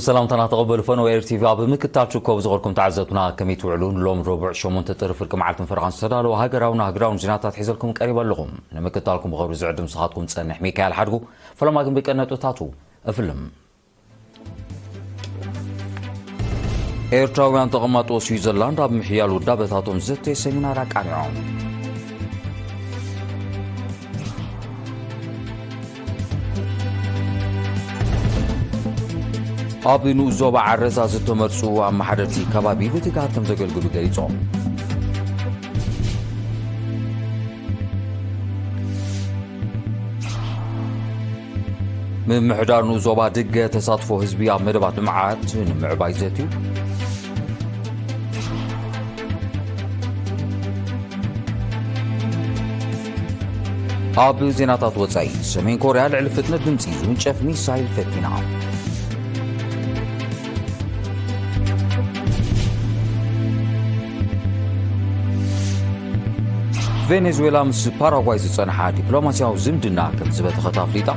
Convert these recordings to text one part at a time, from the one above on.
ሰላምታና ተቐበሉ ፈነወ ኤር ቲቪ ኣብ ምክትታል ትርከቡ ዝኸርኩም ተዓዘብትና፣ ከመይ ትውዕሉ? ንሎም ረቡዕ ሸሞንተ ጥሪ ፍርቂ መዓልትን ፈረቓን ዝተዳለወ ሃገራውን ኣህጉራውን ዜናታት ሒዘልኩም ቀሪበ ኣለኹም። ንምክትታልኩም ብኽብሪ ዝዕድም ስኻትኩም ጸንሕ ሚካኤል ሓድጉ። ፈለማ ግን ብቀነጥታቱ እፍልም። ኤርትራውያን ተቐማጦ ስዊዘርላንድ ኣብ ምሕያል ውዳበታቶም ዘተ ሰሚናር ኣቃኒዖም። ኣብ ንኡስ ዞባ ዓረዛ ዝተመርጹ ኣመሓደርቲ ከባቢ ብትግሃት ከም ዘገልግሉ ገሊጾም። ምምሕዳር ንኡስ ዞባ ድገ ተሳትፎ ህዝቢ ኣብ መደባት ልምዓት ንምዕባይ ዘትዩ። ኣብ ዜናታት ወጻኢ፣ ሰሜን ኮርያ ልዕሊ ፍጥነት ድምጺ ዝውንጨፍ ሚሳይል ፈቲና። ቬኔዙዌላ ምስ ፓራጓይ ዝጸንሓ ዲፕሎማስያዊ ዝምድና ከም ዝበተኸት ኣፍሊጣ።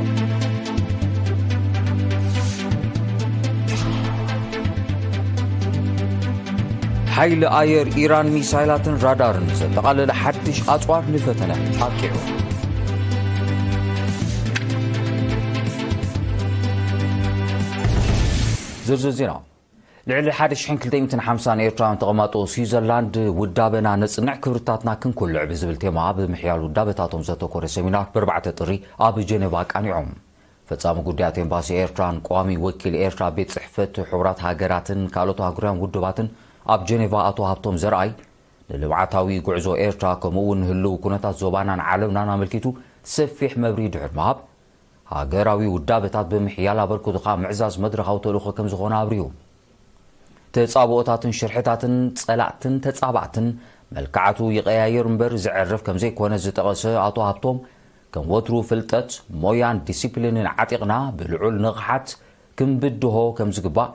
ሓይሊ ኣየር ኢራን ሚሳይላትን ራዳርን ዘጠቓለለ ሓድሽ ኣጽዋር ንፈተነ ኣብቂዑ። ዝርዝር ዜና። ልዕሊ ሓደ ሽሕን ክልተ ሚእትን ሓምሳን ኤርትራውያን ተቐማጦ ስዊዘርላንድ ውዳበና ነጽንዕ ክብርታትና ክንኩልዕ ብዝብል ቴማ ብምሕያል ውዳበታቶም ዘተኮረ ሰሚናር ብኣርባዕተ ጥሪ ኣብ ጀኔቫ ኣቃኒዖም። ፈጻሚ ጉዳያት ኤምባሲ ኤርትራን ቀዋሚ ወኪል ኤርትራ ቤት ጽሕፈት ሕቡራት ሃገራትን ካልኦት ኣህጉራውያን ውድባትን ኣብ ጀኔቫ ኣቶ ሃብቶም ዘርኣይ ንልምዓታዊ ጉዕዞ ኤርትራ ከምኡ እውን ንህልው ኩነታት ዞባናን ዓለምናን ኣመልኪቱ ሰፊሕ መብርሂ ድሕሪ ምሃብ፣ ሃገራዊ ውዳበታት ብምሕያል ኣበርክቶኻ ምዕዛዝ መድረኻዊ ተልእኾ ከም ዝኾነ ኣብርሁ። ተጻብኦታትን ሽርሕታትን ጸላእትን ተጻባእትን መልክዓቱ ይቐያየር እምበር ዘዕርፍ ከም ዘይኮነ ዝጠቐሰ ኣቶ ሃብቶም፣ ከም ወትሩ ፍልጠት፣ ሞያን ዲሲፕሊንን ዓጢቕና ብልዑል ንቕሓት ክንብድሆ ከም ዝግባእ፣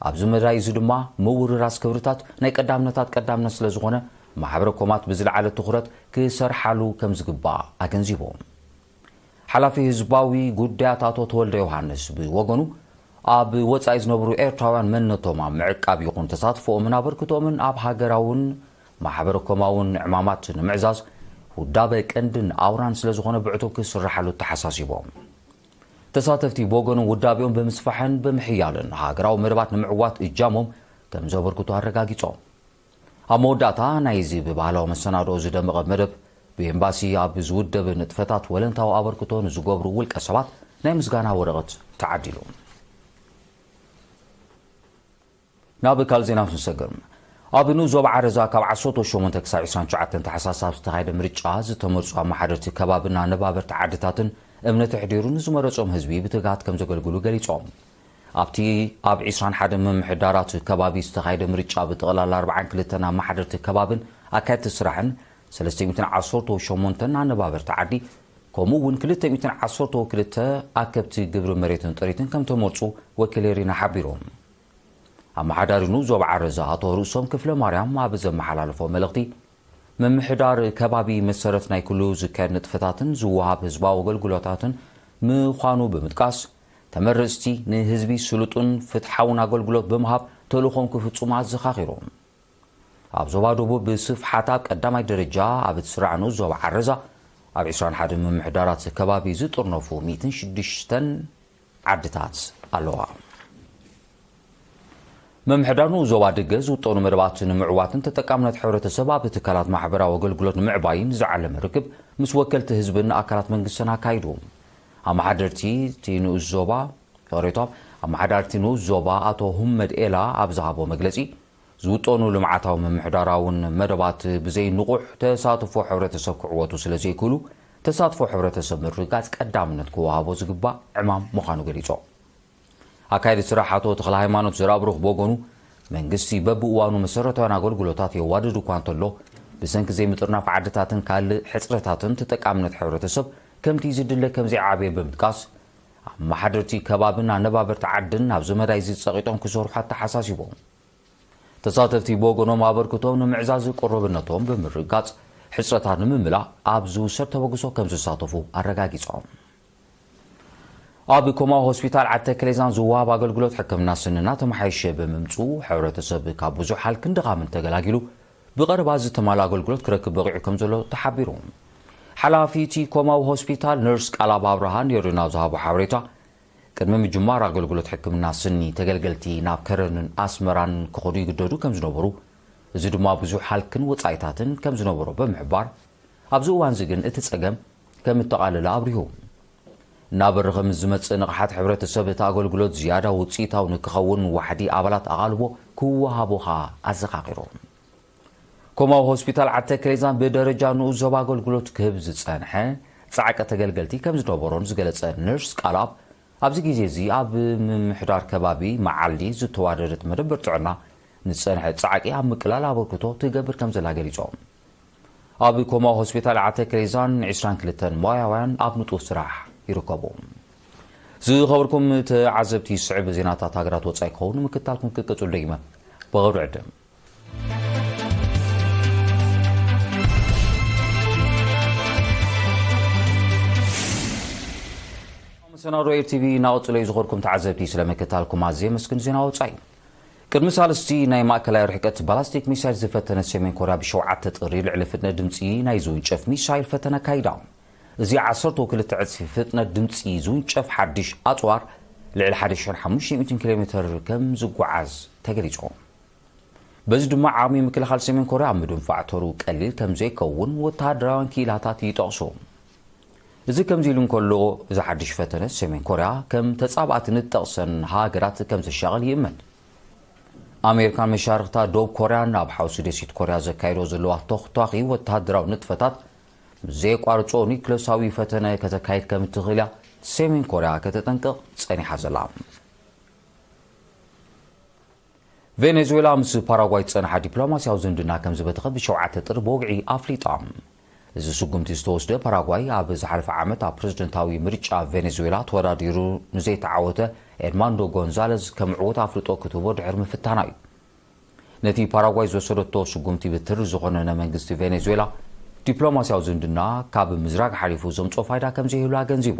ኣብዚ መዳይ እዚ ድማ ምውርራስ ክብርታት ናይ ቀዳምነታት ቀዳምነት ስለ ዝኾነ፣ ማሕበረ ኮማት ብዝለዓለ ትኹረት ክሰርሓሉ ከም ዝግባእ ኣገንዚቦም። ሓላፊ ህዝባዊ ጉዳያት ኣቶ ተወልደ ዮሃንስ ብወገኑ፣ ኣብ ወጻኢ ዝነብሩ ኤርትራውያን መንነቶም ኣብ ምዕቃብ ይኹን ተሳትፎኦምን ኣበርክቶኦምን ኣብ ሃገራውን ማሕበረ ኮማውን ዕማማት ንምዕዛዝ ውዳበ ቀንድን ኣውራን ስለ ዝኾነ ብዕቱብ ክስርሓሉ ተሓሳሲቦም። ተሳተፍቲ ብወገኖም ውዳቤኦም ብምስፋሕን ብምሕያልን ሃገራዊ መደባት ንምዕዋት እጃሞም ከም ዘበርክቱ ኣረጋጊጾም። ኣብ መወዳእታ ናይዚ ብባህላዊ መሰናድኦ ዝደመቐ መደብ ብኤምባሲ ኣብ ዝውደብ ንጥፈታት ወለንታዊ ኣበርክቶ ንዝገብሩ ውልቀ ሰባት ናይ ምስጋና ወረቐት ተዓዲሉ። ናብ ካልእ ዜና ክንሰግር። ኣብ ንኡስ ዞባ ዓረዛ ካብ ዓሰርተ ሸሞንተ ክሳብ ዕስራን ትሽዓተን ታሕሳስ ኣብ ዝተኻየደ ምርጫ ዝተመርጹ ኣመሓደርቲ ከባብን ኣነባበርቲ ዓድታትን እምነት ኣሕዲሩ ንዝመረጾም ህዝቢ ብትግሃት ከም ዘገልግሉ ገሊጾም። ኣብቲ ኣብ ዕስራን ሓደን ምምሕዳራት ከባቢ ዝተኻየደ ምርጫ ብጠቕላላ ኣርባዓን ክልተን ኣመሓደርቲ ከባብን ኣካየድቲ ስራሕን ሰለስተ ሚእትን ዓሰርተ ሸሞንተን ኣነባበርቲ ዓዲ ከምኡ እውን ክልተ ሚእትን ዓሰርተ ክልተ ኣከብቲ ግብሪ መሬትን ጥሪትን ከም ተመርጹ ወኪል ኤሪና ሓቢሮም። ኣመሓዳሪ ንኡስ ዞባ ዓረዛ ኣቶ ርእሶም ክፍለ ማርያም ኣብ ዘመሓላለፎ መልእኽቲ፣ ምምሕዳር ከባቢ መሰረት ናይ ኩሉ ዝካየድ ንጥፈታትን ዝወሃብ ህዝባዊ ኣገልግሎታትን ምዃኑ ብምጥቃስ፣ ተመረፅቲ ንህዝቢ ስሉጥን ፍትሓውን ኣገልግሎት ብምሃብ ተልእኾም ክፍፅሙ ኣዘኻኺሮም። ኣብ ዞባ ደቡብ ብስፍሓት ኣብ ቀዳማይ ደረጃ ኣብ እትስራዕ ንኡስ ዞባ ዓረዛ ኣብ ዕስራን ሓደን ምምሕዳራት ከባቢ ዝጥርነፉ ሚእትን ሽዱሽተን ዓድታት ኣለዋ። ምምሕዳር ንኡስ ዞባ ድገ ዝውጠኑ መደባት ንምዕዋትን ተጠቃምነት ሕብረተሰብ ኣብ ትካላት ማሕበራዊ ኣገልግሎት ንምዕባይን ዝዓለመ ርክብ ምስ ወከልቲ ህዝብን ኣካላት መንግስትን ኣካይዱ። ኣመሓደርቲ እቲ ንኡስ ዞባ፣ ይቕሬታ፣ ኣመሓዳርቲ ንኡስ ዞባ ኣቶ ሁመድ ኤላ ኣብ ዝሃቦ መግለጺ፣ ዝውጠኑ ልምዓታዊ ምምሕዳራውን መደባት ብዘይ ንቑሕ ተሳትፎ ሕብረተሰብ ክዕወቱ ስለ ዘይክእሉ፣ ተሳትፎ ሕብረተሰብ ምርግጋጽ ቀዳምነት ክወሃቦ ዝግባእ ዕማም ምዃኑ ገሊጾም። ኣካየዲ ስራሕ ኣቶ ተኽለ ሃይማኖት ዘርኣብሩኽ ብወገኑ፣ መንግስቲ በብእዋኑ መሰረታውያን ኣገልግሎታት የዋድድ እኳ እንተሎ፣ ብሰንኪ ዘይምጥርናፍ ዓድታትን ካልእ ሕጽረታትን ተጠቃምነት ሕብረተሰብ ከምቲ ዝድለ ከም ዘይዓበየ ብምጥቃስ፣ ኣመሓደርቲ ከባብን ኣነባበርቲ ዓድን ኣብዚ መዳይ እዚ ጸቒጦም ክሰርሑ ኣተሓሳሲቦም። ተሳተፍቲ ብወገኖም ኣበርክቶም ንምዕዛዝ ቅሩብነቶም ብምርግጋጽ፣ ሕጽረታት ንምምላእ ኣብ ዝውሰድ ተበግሶ ከም ዝሳተፉ ኣረጋጊጾም። ኣብ ኮማዊ ሆስፒታል ዓዲ ተክሌዛን ዝወሃብ ኣገልግሎት ሕክምና ስኒ እናተመሓየሸ ብምምፅኡ፣ ሕብረተሰብ ካብ ብዙሕ ሃልክን ድኻምን ተገላጊሉ ብቐረባ ዝተማልኣ ኣገልግሎት ክረክብ በቒዑ ከም ዘሎ ተሓቢሩ። ሓላፊ እቲ ኮማዊ ሆስፒታል ነርስ ቃላብ ኣብርሃ ንሮድዮና ዝሃቦ ሓበሬታ፣ ቅድሚ ምጅማር ኣገልግሎት ሕክምና ስኒ፣ ተገልገልቲ ናብ ከረንን ኣስመራን ክኸዱ ይግደዱ ከም ዝነበሩ፣ እዚ ድማ ብዙሕ ሃልክን ወጻኢታትን ከም ዝነበሮ ብምሕባር፣ ኣብዚ እዋንዚ ግን እቲ ጸገም ከም እተቓለለ ኣብሪሁ። እናበረኸ ምስ ዝመጽእ ንቕሓት ሕብረተሰብ እቲ ኣገልግሎት ዝያዳ ውጽኢታዊ ንክኸውን ዋሕዲ ኣባላት ኣቓልቦ ክወሃቦ ከኣ ኣዘኻኺሩ። ኮማዊ ሆስፒታል ዓዲ ተክሌዛን ብደረጃ ንኡስ ዞባ ኣገልግሎት ክህብ ዝጸንሐ ጻዕቂ ተገልገልቲ ከም ዝነበሮን ዝገለጸ ነርስ ቃልኣብ፣ ኣብዚ ግዜ እዚ ኣብ ምምሕዳር ከባቢ መዓልዲ ዝተዋደደት መደበር ጥዕና ንዝጸንሐ ጻዕቂ ኣብ ምቅላል ኣበርክቶ ትገብር ከም ዘላ ገሊጾም። ኣብ ኮማዊ ሆስፒታል ዓዲ ተክሌዛን ዕስራን ክልተን ሞያውያን ኣብ ንጡፍ ስራሕ ይርከቡ። ዝኸበርኩም ተዓዘብቲ፣ ዝስዕብ ዜናታት ሃገራት ወጻኢ ክኸውን ምክታልኩም ክቅጽሉ ደጊመ ብኽብሪ ዕድም። መሰናዶ ኤር ቲቪ እናቐጽሎ እዩ። ዝኸበርኩም ተዓዘብቲ፣ ስለ ምክታልኩም ኣዝየ የመስግን። ዜና ወጻኢ። ቅድሚ ሳልስቲ ናይ ማእከላይ ርሕቀት ባላስቲክ ሚሳይል ዝፈተነት ሰሜን ኮርያ ብሸውዓተ ጥሪ ልዕሊ ፍጥነት ድምጺ ናይ ዝውንጨፍ ሚሳይል ፈተነ ኣካይዳ። እዚ ዓሰርተ ክልተ ዕጽፊ ፍጥነት ድምጺ ዝውንጨፍ ሓድሽ ኣጽዋር ልዕሊ ሓደ ሽሕን ሓሙሽተ ሚእትን ኪሎ ሜተር ከም ዝጓዓዝ ተገሊጹ። በዚ ድማ ዓቕሚ ምክልኻል ሰሜን ኮርያ ኣብ ምድንፋዕ ተሩ ቀሊል ከም ዘይከውን ወተሃደራውያን ክኢላታት ይጠቕሱ። እዚ ከምዚ ኢሉ እንከሎ፣ እዚ ሓድሽ ፈተነ ሰሜን ኮርያ ከም ተጻባእቲ ንጠቕሰን ሃገራት ከም ዘሻቕል ይእመን። ኣሜሪካን መሻርኽታ ደቡብ ኮርያን ኣብ ሓውሲ ደሴት ኮርያ ዘካይዶ ዘለዋ ተኽቷኺ ወተሃደራዊ ንጥፈታት ምስ ዘየቋርጾ ኒክለሳዊ ፈተነ ከተካይድ ከም እትኽእል እያ ሰሜን ኮርያ ከተጠንቅቕ ጸኒሓ ዘላ። ቬኔዙዌላ ምስ ፓራጓይ ዝጸንሓ ዲፕሎማስያዊ ዝምድና ከም ዝበተኸ ብሸውዓተ ጥሪ ብወግዒ ኣፍሊጣ። እዚ ስጉምቲ ዝተወስደ ፓራጓይ ኣብ ዝሓለፈ ዓመት ኣብ ፕረዚደንታዊ ምርጫ ቬኔዙዌላ ተወዳዲሩ ንዘይተዓወተ ኤድማንዶ ጎንዛለዝ ከም ዕዉት ኣፍልጦ ክትህቦ ድሕሪ ምፍታና እዩ። ነቲ ፓራጓይ ዝወሰደቶ ስጉምቲ ብትሪ ዝኾነነ መንግስቲ ቬኔዙዌላ ዲፕሎማስያዊ ዝምድና ካብ ምዝራግ ሓሊፉ ዘምጾ ፋይዳ ከም ዘይህሉ ኣገንዚቡ።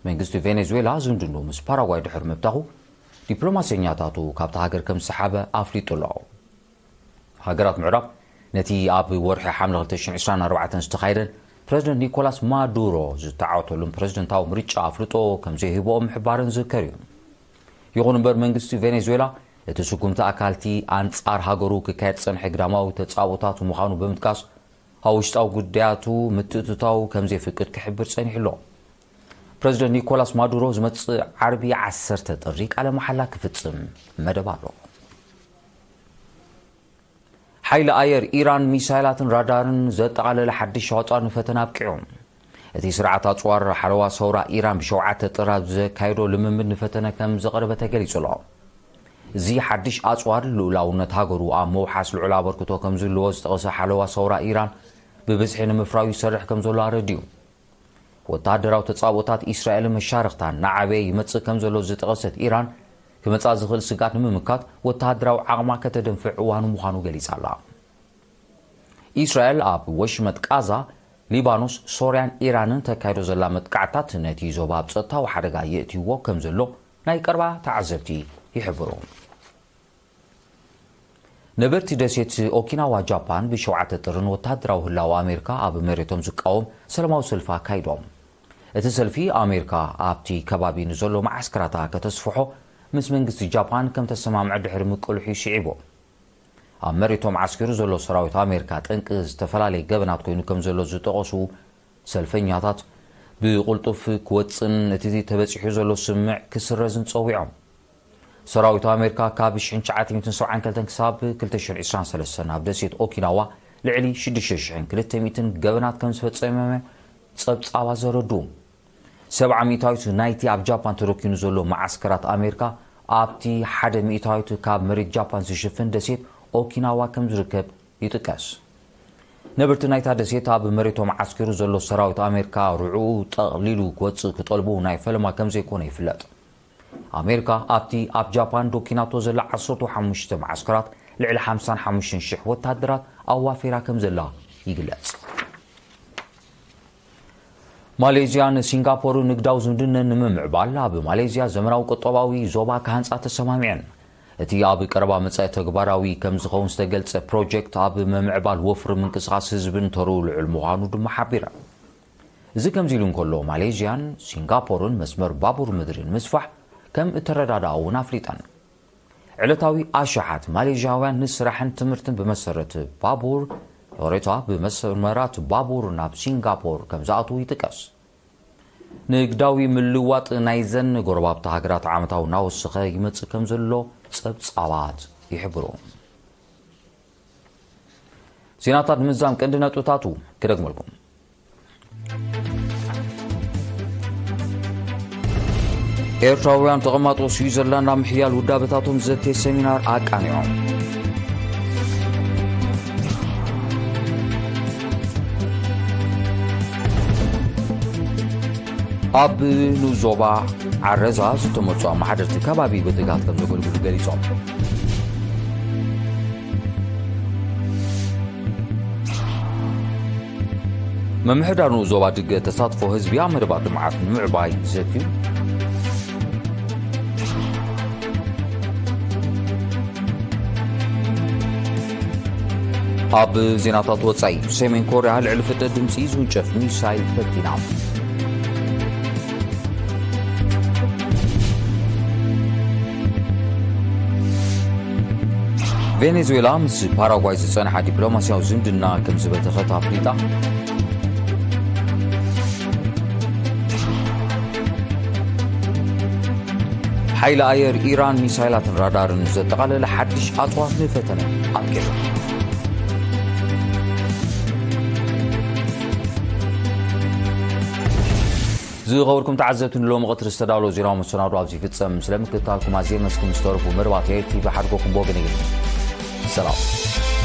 መንግስቲ ቬኔዙዌላ ዝምድንኡ ምስ ፓራጓይ ድሕሪ ምብታኹ፣ ዲፕሎማሰኛታቱ ካብታ ሃገር ከም ዝሰሓበ ኣፍሊጡ ኣሎ። ሃገራት ምዕራብ ነቲ ኣብ ወርሒ ሓምለ ክልተ ሽሕን ዕስራን ኣርባዕተን ዝተኻየደን ፕረዚደንት ኒኮላስ ማዱሮ ዝተዓወተሉን ፕረዚደንታዊ ምርጫ ኣፍልጦ ከም ዘይህብኦ ምሕባረን ዝዝከር እዩ። ይኹን እምበር መንግስቲ ቬኔዙዌላ እቲ ስጉምቲ ኣካልቲ ኣንጻር ሃገሩ ክካየድ ዝጸንሐ ግዳማዊ ተጻብኦታት ምዃኑ ብምጥቃስ፣ ኣብ ውሽጣዊ ጉዳያቱ ምትእትታው ከም ዘይፍቅድ ክሕብር ጸኒሑ ኣሎ። ፕረዚደንት ኒኮላስ ማዱሮ ዝመጽእ ዓርቢ ዓሰርተ ጥሪ ቃለ መሓላ ክፍጽም መደብ ኣሎ። ሓይሊ ኣየር ኢራን ሚሳይላትን ራዳርን ዘጠቓለለ ሓድሽ ኣጽዋር ንፈተነ ኣብቂዑ። እቲ ስርዓት ኣጽዋር ሓለዋ ሰውራ ኢራን ብሸውዓተ ጥሪ ኣብ ዘካየዶ ልምምድ ንፈተነ ከም ዘቕረበ ተገሊጹ ኣሎ። እዚ ሓድሽ ኣጽዋር ልኡላውነት ሃገሩ ኣብ ምውሓስ ልዑል ኣበርክቶ ከም ዝህልዎ ዝጠቐሰ ሓለዋ ሰውራ ኢራን፣ ብብዝሒ ንምፍራዩ ይሰርሕ ከም ዘሎ ኣረዲኡ። ወተሃደራዊ ተጻብኦታት ኢስራኤልን መሻርኽታን ናዕበየ ይመጽእ ከም ዘሎ ዝጠቐሰት ኢራን፣ ክመጻ ዝኽእል ስግኣት ንምምካት ወተሃደራዊ ዓቕማ ከተደንፍዕ እዋኑ ምዃኑ ገሊጻ ኣላ። ኢስራኤል ኣብ ወሽመጥ ቃዛ፣ ሊባኖስ፣ ሶርያን ኢራንን ተካይዶ ዘላ መጥቃዕታት ነቲ ዞባ ኣብ ጸጥታዊ ሓደጋ የእትይዎ ከም ዘሎ ናይ ቀረባ ተዓዘብቲ ይሕብሩ። ነበርቲ ደሴት ኦኪናዋ ጃፓን ብሸውዓተ ጥሪ ንወተሃደራዊ ህላወ ኣሜሪካ ኣብ መሬቶም ዝቃወም ሰላማዊ ሰልፊ ኣካይዶም። እቲ ሰልፊ ኣሜሪካ ኣብቲ ከባቢ ንዘሎ መዓስከራታ ከተስፍሖ ምስ መንግስቲ ጃፓን ከም ተሰማምዐ ድሕሪ ምቅልሑ ይስዒቡ። ኣብ መሬቶም ዓስኪሩ ዘሎ ሰራዊት ኣሜሪካ ጠንቂ ዝተፈላለየ ገበናት ኮይኑ ከም ዘሎ ዝጠቐሱ ሰልፈኛታት፣ ብቕልጡፍ ክወጽእን እቲ ተበጺሑ ዘሎ ስምምዕ ክስረዝን ጸዊዖም። ሰራዊት ኣሜሪካ ካብ ሽሕን ትሽዓተ ሚእትን ሰብዓን ክልተን ክሳብ ክልተ ሽሕን ዕስራን ሰለስተን ኣብ ደሴት ኦኪናዋ ልዕሊ ሽዱሽተ ሽሕን ክልተ ሚእትን ገበናት ከም ዝፈጸመ ጸብጻባት ዘረድኡ። ሰብዓ ሚእታዊት ናይቲ ኣብ ጃፓን ተረኪኑ ዘሎ መዓስከራት ኣሜሪካ ኣብቲ ሓደ ሚእታዊት ካብ መሬት ጃፓን ዝሽፍን ደሴት ኦኪናዋ ከም ዝርከብ ይጥቀስ። ነበርቲ ናይታ ደሴት ኣብ መሬቶም ዓስኪሩ ዘሎ ሰራዊት ኣሜሪካ ርዕኡ ጠቕሊሉ ክወጽእ ክጠልቡ ናይ ፈለማ ከም ዘይኮነ ይፍለጥ። ኣሜሪካ ኣብቲ ኣብ ጃፓን ዶኪናቶ ዘላ ዓሰርተ ሓሙሽተ መዓስከራት ልዕሊ ሓምሳን ሓሙሽተን ሽሕ ወታደራት ኣዋፊራ ከም ዘላ ይግለጽ። ማሌዝያን ሲንጋፖርን ንግዳዊ ዝምድነን ንምምዕባል ኣብ ማሌዝያ ዘመናዊ ቁጠባዊ ዞባ ክሃንጻ ተሰማሚዐን። እቲ ኣብ ቀረባ መጻኢ ተግባራዊ ከም ዝኸውን ዝተገልጸ ፕሮጀክት ኣብ ምምዕባል ወፍሪ ምንቅስቓስ ህዝብን ተርኡ ልዑል ምዃኑ ድማ ሓቢራ። እዚ ከምዚ ኢሉ እንከሎ፣ ማሌዝያን ሲንጋፖርን መስመር ባቡር ምድሪ ንምስፋሕ ከም እተረዳድኣ እውን ኣፍሊጠን። ዕለታዊ ኣሽሓት ማሌዥያውያን ንስራሕን ትምህርትን ብመሰረት ባቡር ሎሬቷ ብመስመራት ባቡር ናብ ሲንጋፖር ከም ዝኣትዉ ይጥቀስ። ንግዳዊ ምልዋጥ ናይዘን ጎረባብቲ ሃገራት ዓመታዊ እናወሰኸ ይመጽእ ከም ዘሎ ጸብጻባት ይሕብሩ። ዜናታት ንምዛም ቀንዲ ነጥብታቱ ክደግመልኩም። ኤርትራውያን ተቐማጦ ስዊዘርላንድ ኣብ ምሕያል ውዳበታቶም ዘተ ሰሚናር ኣቃኒዖም። ኣብ ንኡስ ዞባ ዓረዛ ዝተመጹ ኣመሓደርቲ ከባቢ ብትግሃት ከም ዘገልግሉ ገሊጾም። ምምሕዳር ንኡስ ዞባ ድገ ተሳትፎ ህዝቢ ኣብ መደባት ልምዓት ንምዕባይ ዘትዩ። ኣብ ዜናታት ወጻኢ፣ ሰሜን ኮርያ ልዕሊ ፍጥነት ድምጺ ዝውንጨፍ ሚሳይል ፈቲና። ቬኔዙዌላ ምስ ፓራጓይ ዝጸንሓ ዲፕሎማስያዊ ዝምድና ከም ዝበተኸት ኣፍሊጣ። ሓይሊ ኣየር ኢራን ሚሳይላትን ራዳርን ዘጠቓለለ ሓድሽ ኣጽዋር ንፈተነ ኣብቂዑ። ዝኸበርኩም ተዓዘብቲ፣ ንሎሚ ቀትሪ ዝተዳለወ ዜናዊ መሰናዶ ኣብዚ ይፍጸም። ስለ ምክትታልኩም ኣዝየ መስግን። ዝተረፉ መርባት ኤር ቲ ቪ ሓድጎኩም ብወገን ይግልጽ። ሰላም።